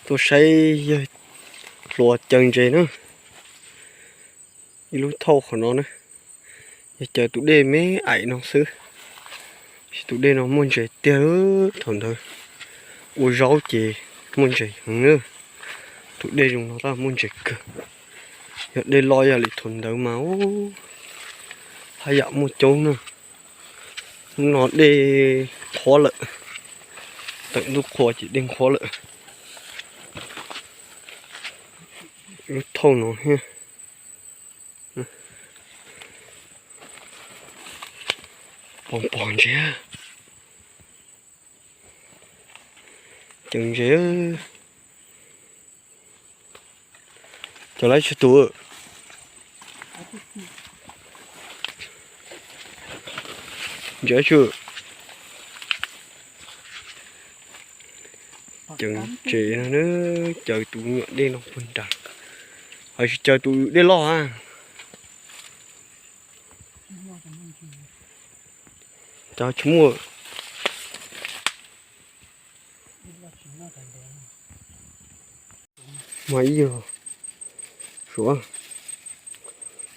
Tuaj saib yawg hluas caws ntses na. Ib lub thauj qhov no na, yog caws tus dej me aim no xwb. Tus dej no muaj ntses tiag, thaum ntawd ua zaub ces muaj ntses heev na. Tus dej zoo no tab muaj ntses kawg. Yog dej loj yog li thaum ntawd mas haj yam muaj coob na. Hnub no dej qhuav lawm, tawm ntuj qhua ces dej qhuav lawm. Lub thauj no thiab. Pom pom ntses, caws ntses. Cov laib tsw tus. Ntses tsw. Caws ntses no, caws tus nyuam dej no puag nrad, hos tsis caws tus dej loj a. Cov tsis muaj. Mas ib yawg, suav,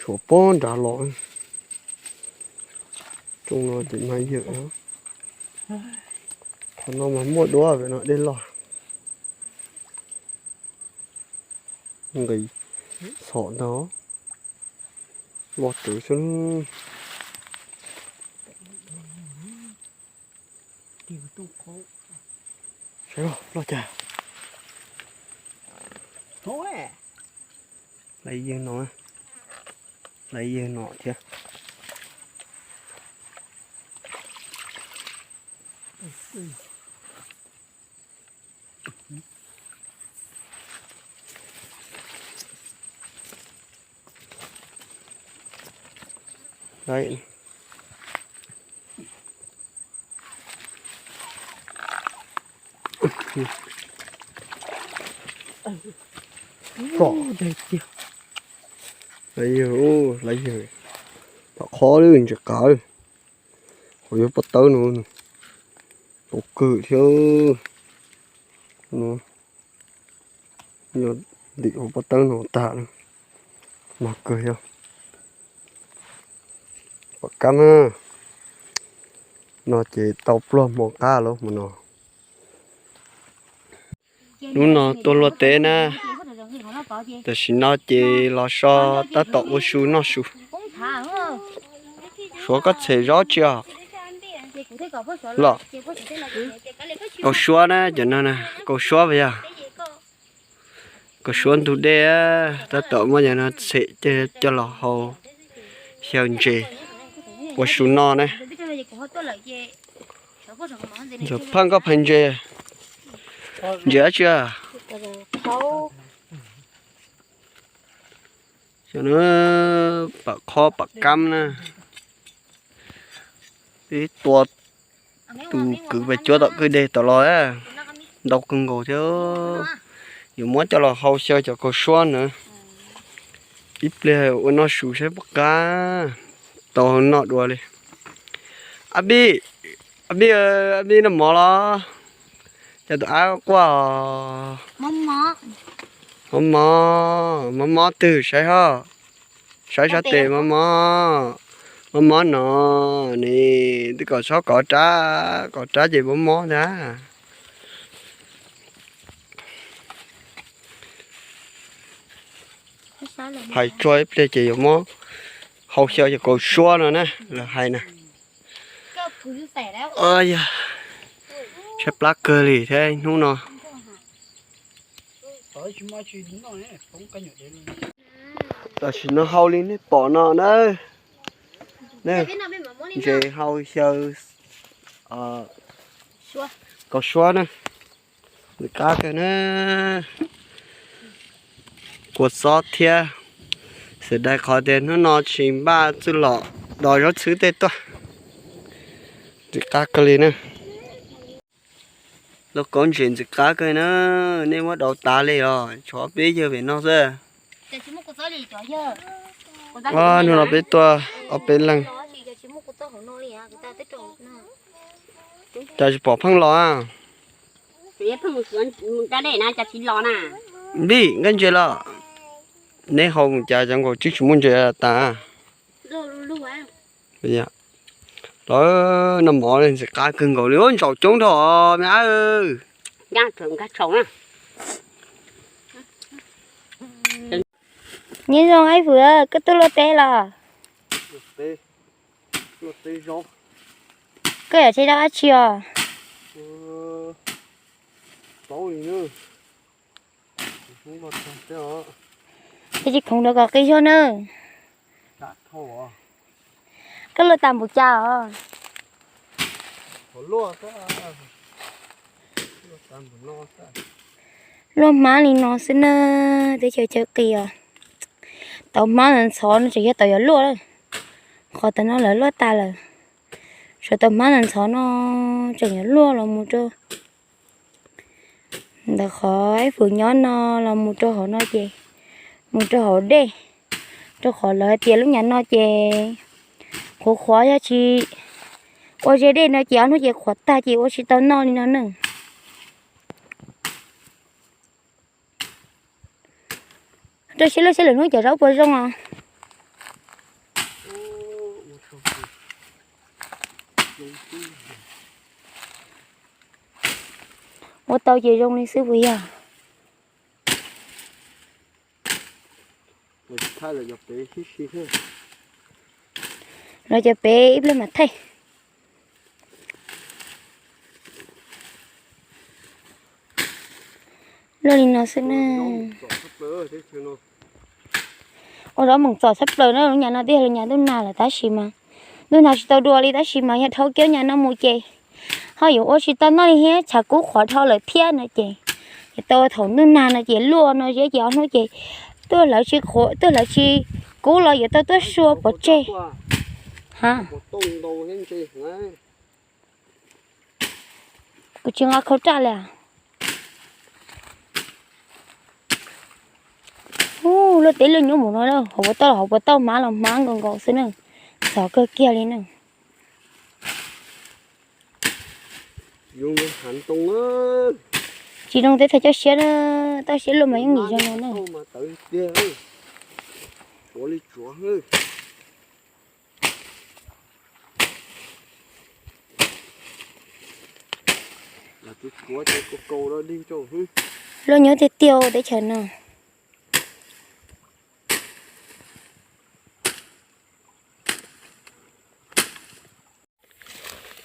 suav pob nrad los. Rooj no ces mas ib yawg. Qhov no mas muaj duab, pem no dej loj. Nqis txhom ntag, loj tsawv xwb. Saib loj cas. Lawv yawg no, lawv yawg no thiab. Lawv yawg, lawv yawg, pom qhov lawm ntses qav. Qhov yuav pob tawb no, tau kawg thiab. Ntim hauv pob tawb no tag, mag kawg thiab. Pom kab na, no ces tau pluag hmo qab lawm hmo no. Hnub no tuaj luaj teb na, tam sim no ces los so tab tom ua su noj su. Suav koj txhem zaub tsi os? Los, kaus suab na, cov no na, kaus suab puas yog? Kaus suab ntug dej, tab tom muab cov no txhem coj los hau xyaw ntses ua su noj na. Ntxawm Phaj, koj phais ntses, ntses dab tsi? Cov no pam qhob pam kab na. Peb tua tus kwv pem cuab tom kwj deg tom los, ntau kawg nkaus thiab. Yuav muab coj los hau xyaw cov kaus suab na. Ib pliag ua noj su saib puas qab, tau noj dua li. Ab Pij, Ab Pij, Ab Pij noj mov los? Cas tus ab quaj os? Mob mob, mob mob twg saib ho. Saib sab tes mob mob, mob mob no, nis twb kom txhob kov rab, kov rab ces mob mob ntag. Hais tso ib pliag ces yuav muab hau xyaw cov kaus suab no na, lawv hais na. Yog, tshaib plab kawg li thiab hnub no. Tam sim no hau li nej pom no na. Ntses hau xyaw kaus suab na. Ntxim qab kawg na. Kua txob thiab. Xav dais qhov tias hnub no tsis npaj txuj lom dos zaub txhwb tej tuaj. Ntxim qab kawg li na. Lauj kaub ntses ntxim qab kawg na. Nej muab daus tas li os, tshuav peb yawg pem no xwb. Hnub no peb tuaj ob peb leeg. Cas tsis pom pheej los a? Pheej mus xyuas da dej na cas tsis los na. Vij, nkaj ntses los? Neb ho mus cas cov nkaus twb tsis muaj ntses tas. Los, noj mov ntxim qab kawg nkaus li, ntsaum coob dhau me ab. Nyob zoo Ib Fwm, koj tuaj luaj teb los? Koj yam tsis dab tsi os? Tsis khoov rau kom qi zog na. Koj luaj tas npaum cas os? Luaj hmab li no xwb na, teb chaws chaw qis os. Tau hmab ntxhov no tseem yog tau yuav luaj lawm. Qhov tau no lawv luaj tas lawm. Tshuav tau hmab ntxhov no tseem yuav luaj los mus rau ntawm qhov Ib Fwm nyob no los mus rau hauv no ces mus rau hauv dej, rau qhov lawv hais tias lub nyam no ces qhuav qhuav, yog tsis ua ze dej no ces ob hnub ces qhuav tag ces ua tsis tau noj li no na. Rau siab luaj siab lwm hnub cov zaub puas zoo os? Ua tau ces zoo li xwb puas yog? Los cov pem ib pliag mam thaij. Luaj li no xwb na. Ua zaub moom txom tshaj plaws na, lub nyam no twb yog lub nyam ntuj nag lawm tab sis mas, ntuj nag tsis tau dua li tab sis mas yog dhau kiag nyam no mus ces ho yuav ua tsis tau noj li thiab, tshav kub qhuav dhau lawm thiab no ces, ces tau thaum ntuj nag no ces luaj no zeb ces ob hnub ces tuaj hlawv tsis qhuav, tuaj hlawv tsis kub los yuav tau tuaj sua pov tseg. Ha, kuv tsis nqa khau raj li. Ub, luaj teb luaj nyuaj mus no, hauv puas tau, hauv puas tau hmab los hmab nkaus nkaus xwb na. Ntxhov kawg kiag li na. Tsis zoo teb thaij coj siab na, toj siab luaj mas yeej nim zoo no na. Luaj nyuaj tiag tiag teb chaws no.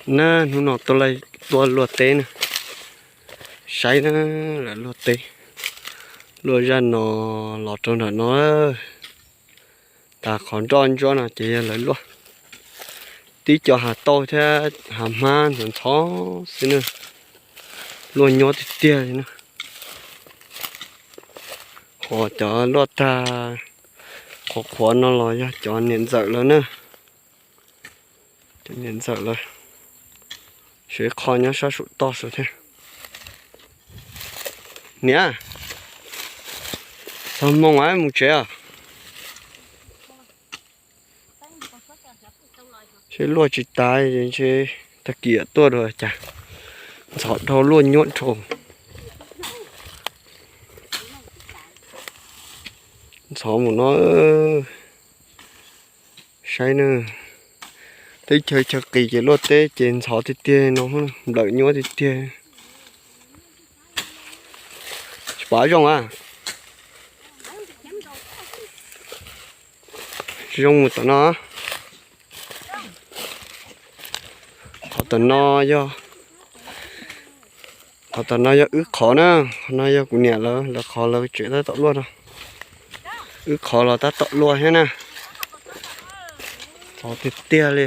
Na, hnub no tuaj luaj teb na, saib na, lawv luaj teb, luaj zaj no los rau nram no, tas qhov nroj ntsuab no ces yog lawv luaj. Tib co hav tauj thiab hav hmab ntxhov ntxhov xwb na, luaj nyuaj tiag tiag li na. Ho cov luaj tag qhuav qhuav no los yog cov niam ntxawm lawv na. Cov niam ntxawm lawv, sawv ib qho nyob sab saum toj saud thiab. Niam, txog moo mus tsev os. Seb luaj tsis tas ntshe tag kis tuaj dua cas, ntxhov dhau luaj nyuaj dhau. Ntxhov mus no, saib na, teb chaws chaw qis ces luaj teb ces ntxhov tiag tiag no, nplawm nyuaj tiag tiag. Tsis pom zoo a. Zoo mus tom no. Qhov tom no yog, qhov tom no yog wb qhov na, qhov no yog kuv niam lawv, lawv qhov lawv tsev tab tom luaj no. Wb qhov los tab tom luaj thiab na. Ntxhov tiag tiag li.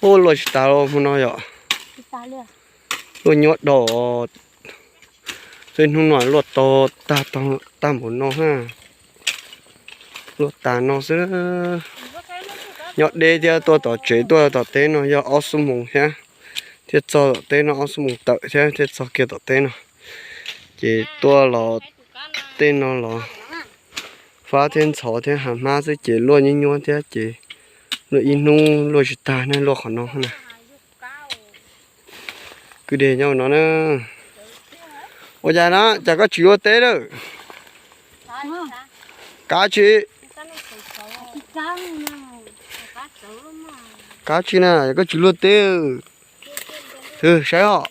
Ub, luaj tsis tas los hmo no yom. Luaj nyuaj dhau. Tej hnub no luaj tau tag, tag npaum no na. Luaj tas no xwb. Nyob deb thiab, tuaj tom tsev tuaj tom teb no yog ob xuab moos thiab, thiaj txog tom teb no, ob xuab moos tawm thiab thiaj txog kiag tom teb no. Ces tuaj los tej no los fab thiab ntxhov thiab hav hmab xwb ces luaj nyuaj nyuaj thiab ces luaj ib hnub luaj tsis tag ne, luaj qhov no na. Kwj deg nyob no na. Ua cas no cas koj tsis luaj teb lawm? Kav tsis, kav tsis na, koj tsis luaj teb. Saib os,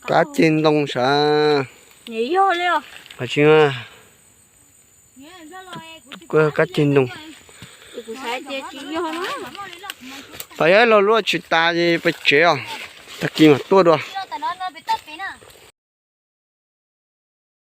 kab ceg ntoo sav. Tsis, kab ceg ntoo. Thaum yog los luaj tsis tas ces peb tsev os, tag kis mam tuaj dua.